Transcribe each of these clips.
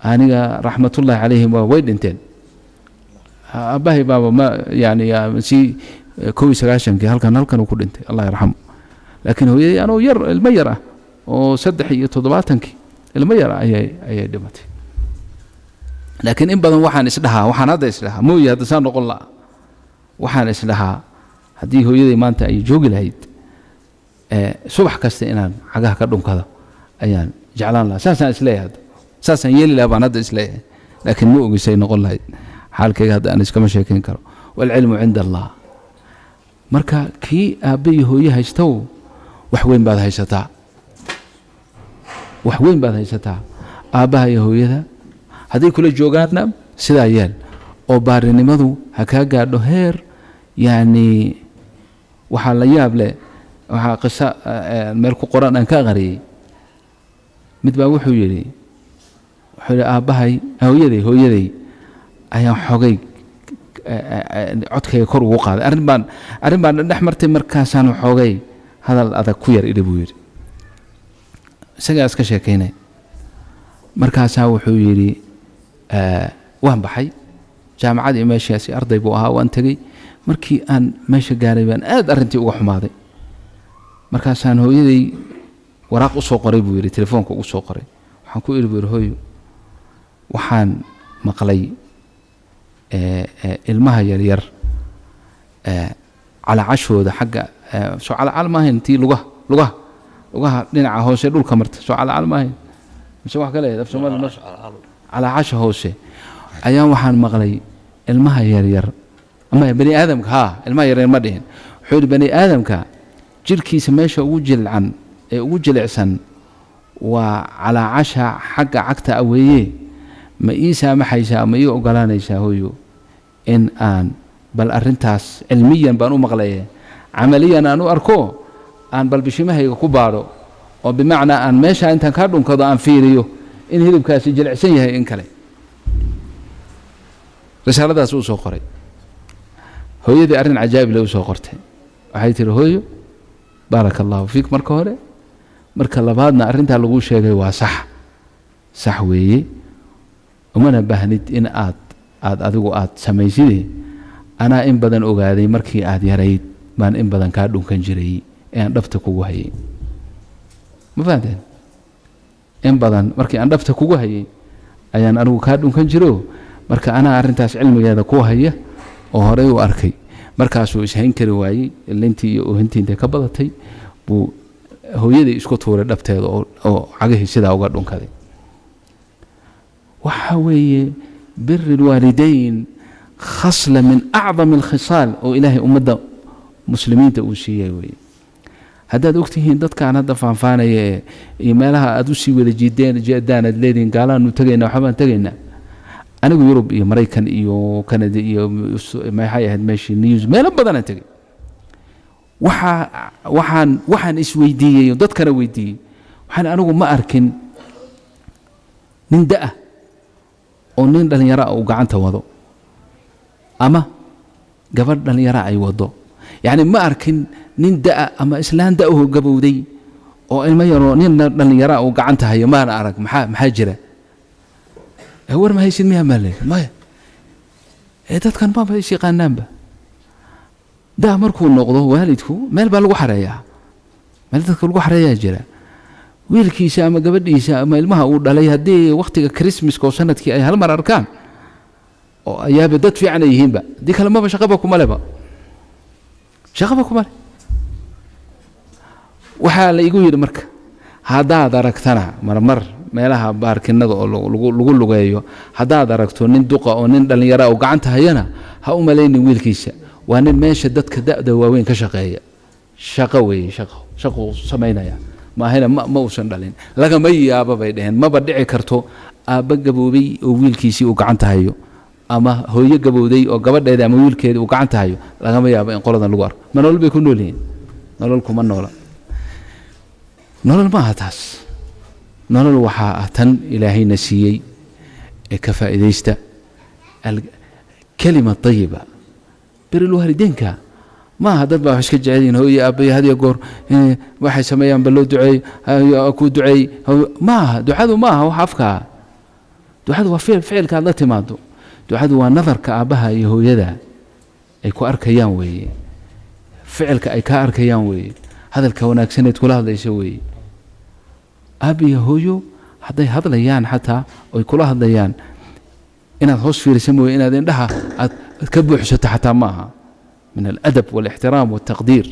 Aniga raxmatullaahi calayhim waa way dhinteen. Aabbahay baaba ma yani si 91-kii halkan uu ku dhintay, Allah yarxamu. Laakiin hooyadii anoo yar, ilmo yar ah oo 73-kii ilmo yar ah ayay dhimatay. Laakiin in badan waxaan isdhahaa, waxaan hadda isdhahaa, mooye hadda saan noqon la'a, waxaan isdhahaa haddii hooyaday maanta ay joogi lahayd, subax kasta inaan cagaha ka dhunkado ayaan jeclaan lahaa. Saasaan isleeyahay hadda, saasaan yeeli lahaa baan hadda isleeyahay, laakiin ma ogisay noqon lahayd xaalkayga. Hadda aan iskama sheekayn karo, waalcilmu cinda Allah. Marka kii aabbe iyo hooye haystow, wax weyn baad haysataa, wax weyn baad haysataa. Aabbaha iyo hooyada hadday kula joogaanna sidaa yeel, oo baarinimadu ha kaa gaadho heer. Yacni waxaa la yaab leh, waxaa qiso meel ku qoran aan ka aqriyey. Mid baa wuxuu yidhi aabbahay, hooyaday ayaan xogay codkayga kor ugu qaaday. Arrin baan dhex martay, markaasaan xoogay hadal adag ku yar idhi, buu yidhi. Isagaa iska sheekaynay. Markaasaa wuxuu yidhi, waan baxay jaamacad iyo meeshaasi, arday buu ahaa. Waan tegey. Markii aan meesha gaaray baan aad arrintii uga xumaaday. Markaasaan hooyaday waraaq usoo qoray, buu yidhi, telefoonka ugu soo qoray. Waxaan ku idhi, buu yidhi, hooyo, waxaan maqlay ilmaha yaryar calaacashooda xagga soo calacal maahayn, tii lugaha dhinaca hoose dhulka marta, soo calacal maahayn mise wax kale af Soomaali noo calaacasha hoose ayaan waxaan maqlay ilmaha yaryar ama bani aadamka. Haa, ilmaha yaryar ma dhihin. Wuxuu yidhi, bani aadamka jirkiisa meesha ugu jilcan ee ugu jilicsan waa calaacasha xagga cagta ah weeye. Ma ii saamaxaysaa, ma ii ogolaanaysaa, hooyo, in aan bal arrintaas cilmiyan baan u maqlaye, camaliyan aan u arko, aan bal bishimahayga ku baadho, oo bimacnaa aan meesha intaan kaa dhunkado aan fiiriyo in hilibkaasi jilicsan yahay in kale? Risaaladaas uu soo qoray. Hooyadii arrin cajaa'ib le u soo qortay. Waxay tihi, hooyo, baaraka allahu fiik marka hore. Marka labaadna, arrintaa laguu sheegay waa sax, sax weeye. Umana baahnid in aad adigu aad samayside. Anaa in badan ogaaday, markii aad yarayd baan in badan kaa dhunkan jiray ee aan dhabta kugu hayay. Ma fahanteen? In badan markii aan dhabta kugu hayay ayaan anigu kaa dhunkan jiro. Marka anaa arrintaas cilmigeeda ku haya oo horey u arkay. Markaasuu ishayn kari waayey. Ilintii iyo oohintii intay ka badatay buu hooyadii isku tuuray dhabteeda oo cagihii sidaa uga dhunkaday. Waxa weeye biri lwaalidayn khasla min acdam alkhisaal oo Ilaahay ummadda muslimiinta uu siiyey weeye. Haddaad ogtihiin dadkaan hadda faanfaanaya ee iyo meelaha aad usii wada jiideen jeedaan, aad leedihiin gaalaanu tegaynaa, waxbaan tegaynaa. Anigu Yurub iyo Maraykan iyo Canada iyo maxay ahayd meeshii news, meelo badanaan tegay. Waxaan isweydiiyey oo dadkana weydiiyey, waxaan anigu ma arkin nin da-ah oo nin dhallinyaro ah uu gacanta wado ama gabadh dhallinyara ay wado. Yacni ma arkin nin da-a ama islaan da-ahoo gabowday oo ilmo yaroo nin dhallinyara uu gacanta hayo, maana arag. Maxaa jira? War ma haysid miyaa? Maale maya. Ee dadkan maba is yaqaanaanba. Da markuu noqdo waalidku meel baa lagu xareeyaa, meel dadka lagu xareeyaa jira. Wiilkiisa ama gabadhiisa ama ilmaha uu dhalay haddii wakhtiga Christmaska oo sanadkii ay hal mar arkaan oo ayaaba dad fiican ay yihiinba. Haddii kale maba shaqaba kuma leba, shaqaba kuma le. Waxaa la igu yidhi, marka haddaad aragtana marmar meelaha baarkinada oo lagu lugeeyo, haddaad aragto nin duqa oo nin dhallinyara oo gacanta hayana, ha u malaynin wiilkiisa. Waa nin meesha dadka da'da waaweyn ka shaqeeya. Shaqo weeye, shaqo shaquu samaynaya maahayna ma uusan dhalin. Lagama yaabo bay dheheen, maba dhici karto aabba gaboobay oo wiilkiisii uu gacanta hayo ama hooyo gabowday oo gabadheeda ama wiilkeeda uu gacanta hayo. Lagama yaabo in qoladan lagu arko. Ma nolol bay ku nool yihiin? Nolol kuma noola. Nolol ma aha taas. Nolol waxaa ah tan Ilaahayna siiyey ee ka faa'iidaysta alkalima tayiba, birilwaalideynka. Maaha dad baa wax iska jecel yihiin hooyo aabbayo had iyo goor waxay sameeyaan ba loo duceey, kuu duceey. Maaha ducadu, maaha wax afkaa. Ducadu waa ficilka aad la timaado. Ducadu waa nadarka aabbaha iyo hooyada ay ku arkayaan weeye, ficilka ay kaa arkayaan weeye, hadalka wanaagsaneed kula hadlaysa weeye. Aab iyo hooyo hadday hadlayaan xataa oy kula hadlayaan, inaad hoos fiirisa mooye, inaad indhaha aad ka buuxsato xataa ma aha. Min aladab walixtiraam waltaqdiir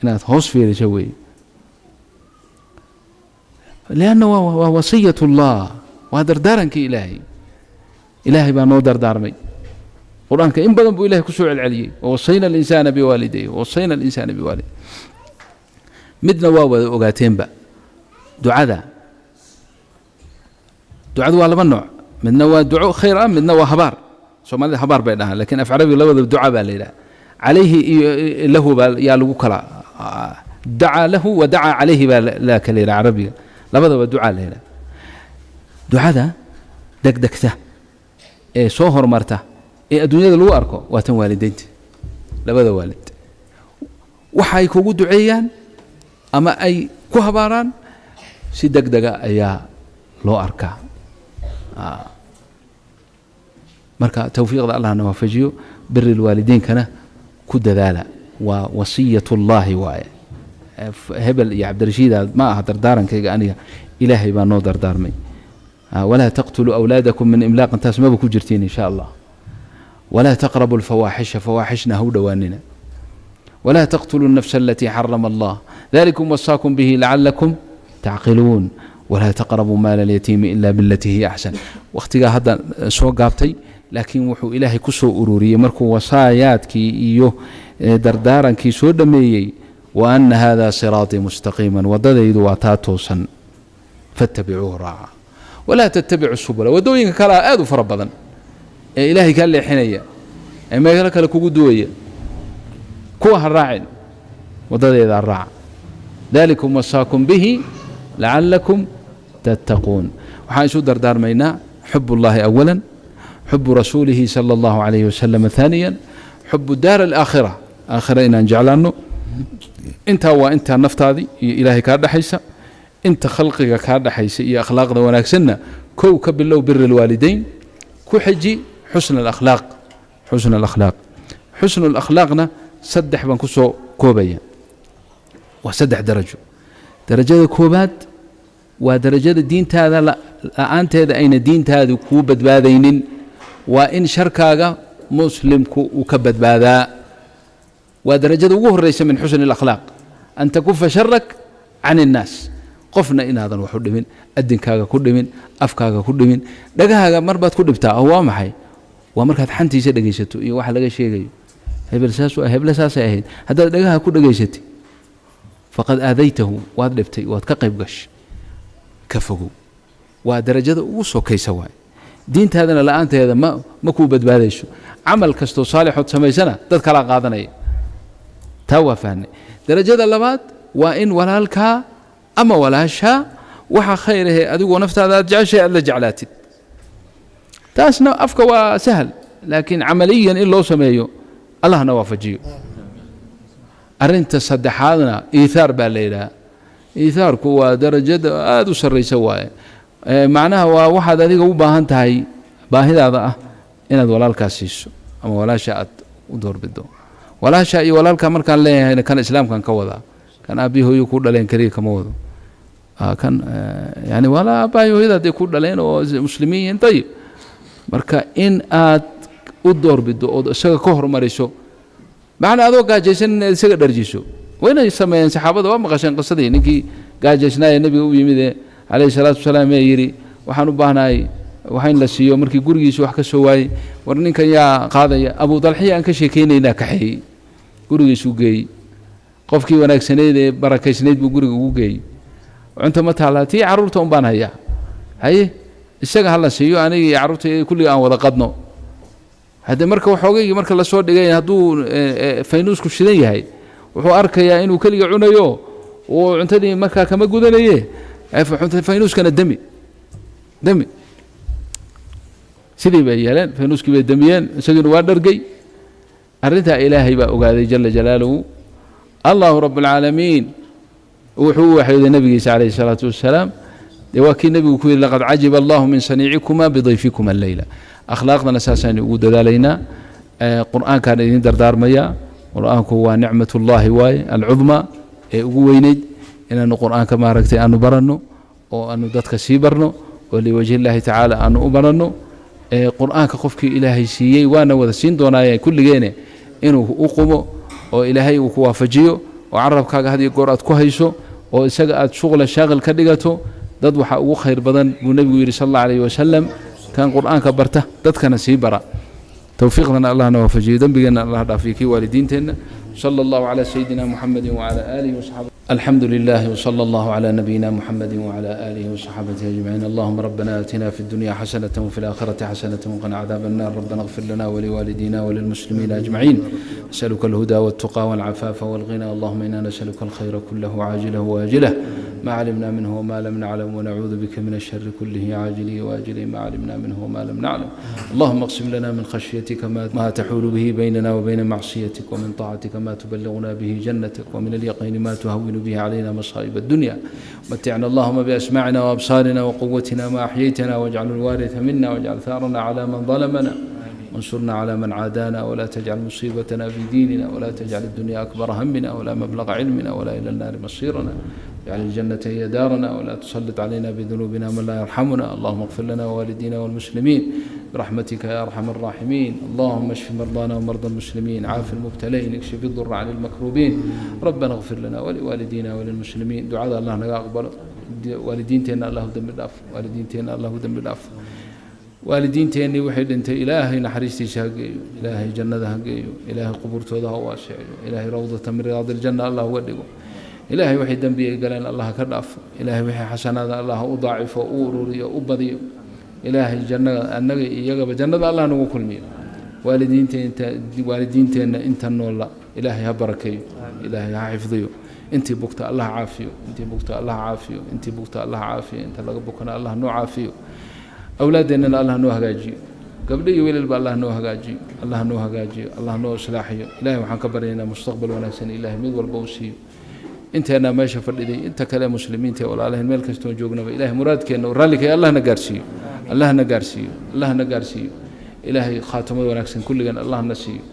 inaad hoos fiiriso weeye, lianna waa wasiyat ullah, waa dardaarankii Ilaahay. Ilaahay baa noo dardaarmay. Qur-aanka in badan buu Ilahay ku soo celceliyey: wawasayna alinsaana biwaalidayh, wawasayna alinsaana biwaalidayh. Midna waa wada ogaateenba, ducada. Ducadu waa laba nooc: midna waa duco khayr ah, midna waa habaar. Soomaalida habaar bay dhahaan, lakin af Carabiga labada duca baa la yidhaha. Calayhi iyo lahu baa yaa lagu kala, dacaa lahu wa dacaa calayhi baa la kala yidhaha. Carabiga labadaba ducaa la yidhaha. Ducada degdegta ee soo horumarta ee adduunyada lagu arko waa tan waalideynta. Labada waalid waxay kugu duceeyaan ama ay ku habaaraan si deg dega ayaa loo arkaa. Marka towfiiqda Allahna waafajiyo. Biri lwaalidiinkana ku dadaala, waa wasiyat ullaahi waaye. Hebel iyo Cabdirashiida ma aha dardaarankayga aniga, Ilaahay baa noo dardaarmay. Walaa taqtuluu awlaadakum min imlaaqin, taas maba ku jirtiin in sha Allah. Walaa taqrabu alfawaaxisha, fawaaxishna ha u dhowaanina. Walaa taqtuluu الnafsa alatii xarama allah, dalikum wasaakum bihi lacalakum tacqiluun. Walaa taqrabuu maala alyatiimi ila bilatii hiya axsan. Wakhtigaa hadda soo gaabtay, laakiin wuxuu Ilaahay ku soo ururiyey markuu wasaayaadkii iyo dardaarankii soo dhammeeyey: wa ana hada siraatii mustaqiima, waddadaydu waa taa toosan, fattabicuuhu, raaca, walaa tattabicu subula, waddooyinka kalea aad u fara badan ee Ilaahay kaa leexinaya ee meelo kale kugu duwaya, kuwa ha raacin, waddadeedaa raaca. Dalikum wasaakum bihi lacalakum tattaquun. Waxaan isu dardaarmaynaa xub اllahi awala, xubu rasuulihi salى اllahu alayh wasalam ثaaniya, xubu daar alaakhira, aakhira inaan jeclaanno. Intaa waa intaa naftaadii iyo Ilaahay kaa dhexaysa. Inta khalqiga kaa dhexaysa iyo akhlaaqda wanaagsanna, kow ka bilow biri alwaalidayn, ku xiji xusna alakhlaaq. Xusna alakhlaaq, xusnu alakhlaaqna saddex baan ku soo koobaya, waa saddex darajo. Darajada koobaad waa darajada diintaada la-aanteeda ayna diintaadu kuu badbaadaynin, waa in sharkaaga muslimku uu ka badbaadaa. Waa darajada ugu horeysa min xusni alakhlaaq, an takufa sharak can الnaas. Qofna inaadan wax u dhimin, adinkaaga ku dhimin, afkaaga ku dhimin, dhagahaaga mar baad ku dhibtaa. Oo waa maxay? Waa markaad xantiisa dhegaysato iyo waxa laga sheegayo, hebel saas, heble saasay ahayd. Haddaad dhagaha ku dhegaysatay, faqad aadaytahu, waad dhibtay, waad ka qayb gashay. Ka fogow, waa darajada ugu sokaysa. Waay diintaadana la-aanteeda ma kuu badbaadayso. Camal kastoo saalixood samaysana dad kalaa qaadanaya. Taa waa fahnay. Darajada labaad waa in walaalkaa ama walaashaa waxa khayr ahee adigoo naftaada aad jeceshahay aad la jeclaatid. Taasna afka waa sahal, laakiin camaliyan in loo sameeyo, Allahna waafajiyo. Arrinta saddexaadna iithaar baa la yidhaha. Iithaarku waa darajada aada u sarraysa waaye. Macnaha waa waxaad adiga u baahan tahay, baahidaada ah, inaad walaalkaas siiso ama walaasha aad u doorbido. Walaasha iyo walaalka markaan leeyahayna, kan islaamkan ka wadaa, kan aabbihi hooyo ku dhaleen keliya kama wado. Kan yani walaa aabbahay hooyada hadday ku dhaleen oo muslimiin yihiin, ayib. Marka in aad u doorbido ood isaga ka hormariso, macnaa adoo gaajaysan inaad isaga dharjiso. Waynay sameeyeen saxaabada. Waa maqasheen qisadii ninkii gaajaysnaaya nebiga u yimid ee calayhi salaatu wasalaam, ee yidhi: "Waxaan u baahnahay wax in la siiyo." Markii gurigiisa wax ka soo waayey, war ninkan yaa qaadaya? Abu Dalxiya aan ka sheekeynaynaa kaxeeyey, gurigiisuu geeyey. Qofkii wanaagsanayd ee barakaysnayd buu guriga ugu geeyey. "Cunto ma taallaa?" "Tii carruurta un baan hayaa." "Haye, isaga ha la siiyo, aniga iyo carruurta kulliga aan wada qadno." Haddee marka waxoogaygii marka lasoo dhigay, hadduu faynuusku shidan yahay, wuxuu arkayaa inuu keliga cunayo, uu cuntadii markaa kama gudanaye. Faynuuskana demi, demi. Sidii bay yeeleen, faynuuskii bay demiyeen, isagiina waa dhargay. Arrintaa Ilaahay baa ogaaday jala jalaaluhu. Allahu rabb alcaalamiin wuxuu u waxyooday nebigiisa calayhi salaatu wassalaam: Dee waa kii nebigu ku yidhi: "Laqad cajiba Allahu min saniicikuma bidayfikuma alleyla." Akhlaaqdana saasaynu ugu dadaalaynaa. Qur'aankaan idin dardaarmayaa. Qur'aanku waa nicmat ullaahi waaye alcudmaa ee ugu weyneyd, inaanu qur'aanka maaragtay aanu baranno oo aanu dadka sii barno oo liwajhi illaahi tacaala aanu u baranno. Qur'aanka qofkii Ilaahay siiyey, waana wada siin doonaaye kulligeene, inuu u qumo oo Ilaahay uu ku waafajiyo oo carabkaaga had iyo goor aad ku hayso oo isaga aad shuqla shaaqil ka dhigato. Dad waxaa ugu khayr badan buu nebigu yidhi sal Allah alayhi wasalam kan qur'aanka barta, dadkana sii bara. Towfiiqdana Allahna waafajiyo, dembigeenna Allah dhaafiyo, kii waalidiinteenna. Sala Allahu calaa sayidina Muxamedi wacala aalihi wasaxaabi. الحمد لله وصلى الله على نبينا محمد وعلى آله وصحابته أجمعين. اللهم ربنا آتنا في الدنيا حسنة وفي الآخرة حسنة وقنا عذاب النار. ربنا اغفر لنا ولوالدينا وللمسلمين أجمعين. نسألك الهدى والتقى والعفاف والغنى. اللهم إنا نسألك الخير كله عاجله وآجله ما علمنا منه وما لم نعلم، ونعوذ بك من الشر كله عاجله وآجله ما علمنا منه وما لم نعلم. اللهم اقسم لنا من خشيتك ما تحول به بيننا وبين معصيتك، ومن طاعتك ما تبلغنا به جنتك، ومن اليقين ما تهون به علينا مصائب الدنيا. متعنا اللهم بأسماعنا وأبصارنا وقوتنا ما أحييتنا، واجعل الوارث منا، واجعل ثارنا على من ظلمنا، وانصرنا على من عادانا، ولا تجعل مصيبتنا في ديننا، ولا تجعل الدنيا أكبر همنا ولا مبلغ علمنا، ولا إلى النار مصيرنا. اجعل الجنة هي دارنا، ولا تسلط علينا بذنوبنا من لا يرحمنا. اللهم اغفر لنا ووالدينا والمسلمين برحمتك يا أرحم الراحمين. اللهم اشف مرضانا ومرضى المسلمين، عاف المبتلين، اكشف الضر عن المكروبين. ربنا اغفر لنا ولوالدينا وللمسلمين. Ducada Allah naga aqbalo. Waalidiinteenna Allahu dembi dhaaf. Waalidiinteenna Allahu dembi dhaaf. Waalidiinteennii waxay dhintay Ilaahay naxariistiisa ha geeyo, Ilaahay jannada ha geeyo, Ilaahay qubuurtooda ha waasiciyo, Ilaahay rawdata min riyaadi aljanna Allah uga dhigo. Ilaahay waxay dembi ay galeen Allah ka dhaafo. Ilaahay wixii xasanaada Allah u daacifo, u ururiyo, u badiyo. Ilaahay jannada annaga iyagaba jannada Allah nagu kulmiyo. Waalidiinteenta, waalidiinteenna inta noolla Ilaahay ha barakeeyo, Ilaahay ha xifdiyo. Intii bugta Allah caafiyo, intii bugta Allah caafiyo, intii bugta Allah caafiyo, inta laga bukana Allah noo caafiyo. Awlaaddeennana Allah noo hagaajiyo, gabdho iyo wiilalba Allah noo hagaajiyo, Allah noo hagaajiyo, Allah noo islaaxiyo. Ilahay waxaan ka baryaynaa mustaqbal wanaagsan Ilahay mid walba uu siiyo, inteennaa meesha fadhiday, inta kale muslimiinta ee walaalaheen meel kastoon joognaba. Ilahay muraadkeenna oo raallikay Allahna gaarsiiyo, Allahna gaarsiiyo, Allahna gaarsiiyo. Ilaahay khaatimad wanaagsan kulligan Allahna siiyo,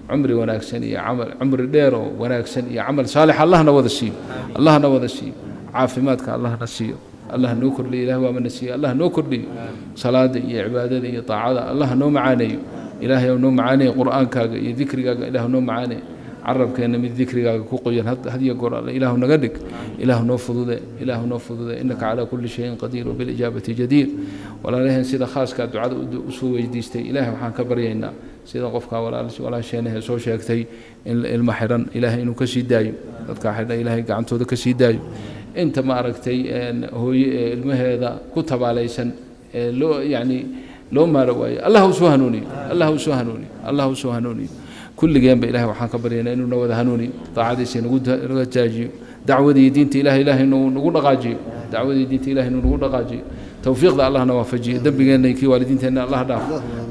cumri wanaagsan iyo camal, cumri dheer oo wanaagsan iyo camal saalix Allahna wada siiyo, Allahna wada siiyo. Caafimaadka Allahna siiyo, Allah noo kordhiyo. Ilaah waamana siiyo, Allah noo kordhiyo. Salaada iyo cibaadada iyo taacada Allah noo macaaneeyo. Ilaahay noo macaaneeyo qur'aankaaga iyo dikrigaaga. Ilaah noo macaaneeyo carabkeenna mid dikrigaaga ku qoyan had iyo goor alle Ilaahu naga dhig. Ilaahu noo fudude, Ilaahu noo fudude. Innaka calaa kulli shayin qadiir wbilijaabati jadiir. Walaalaheen sida khaaskaa ducada usoo weydiistay, Ilaahay waxaan ka baryaynaa sida qofka walaasheenahe soo sheegtay in ilmo xidhan Ilaahay inuu ka sii daayo, dadkaa xidhan Ilaahay gacantooda ka sii daayo. Inta ma aragtay hooye ee ilmaheeda ku tabaalaysan ee loo yacni loo maaro waayo, Allah u soo hanuuniyo, Allah u soo hanuuniyo, Allah u soo hanuuniyo. Kulligeenba Ilahay waxaan ka baryaynaa inuu na wada hanuuniyo, daacadiisa nagu taajiyo, dacwadii diinta Ilahay Ilahay nagu dhaqaajiyo, dacwadii diinta Ilahay inuu nagu dhaqaajiyo, towfiiqda Allahna waafajiyo. Dembigeenna kii waalidiinteenna Allah dhaaf.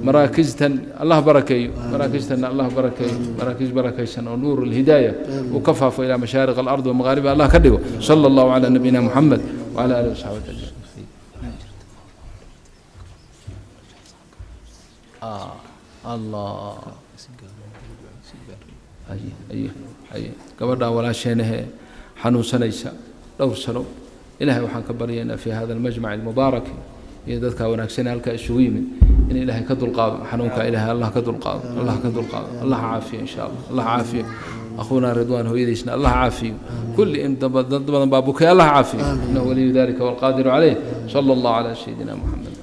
Maraakistan Allah barakeeyo, maraakistana Allah barakeeyo, maraakiz barakaysan oo nuur alhidaaya uu ka faafo ilaa mashaariq alard wamaqaariba Allah ka dhigo. Sala Allahu calaa nabiyina Muxamed wacala alihi wasaxbi ajmaciin. Allah aye aye aye. Gabadhaa walaasheenahee xanuunsanaysa dhowr sano, Ilahay waxaan ka baryaynaa fi hada almajmac almubaarak iyo dadkaa wanaagsan halkaa isugu yimid in Ilaahay ka dulqaado xanuunka. Ilahay Allah ka dulqaado, Allah ka dulqaado, Allah caafiyo insha Allah, Allah caafiyo. Akhuuna Ridwaan hooyadiisna Allah caafiyo. Kulli in dad badan baa bukay, Allah caafiyo. Innahu waliyu dalika walqaadiru caleyh. Sala Allahu calaa sayidina Muxamed.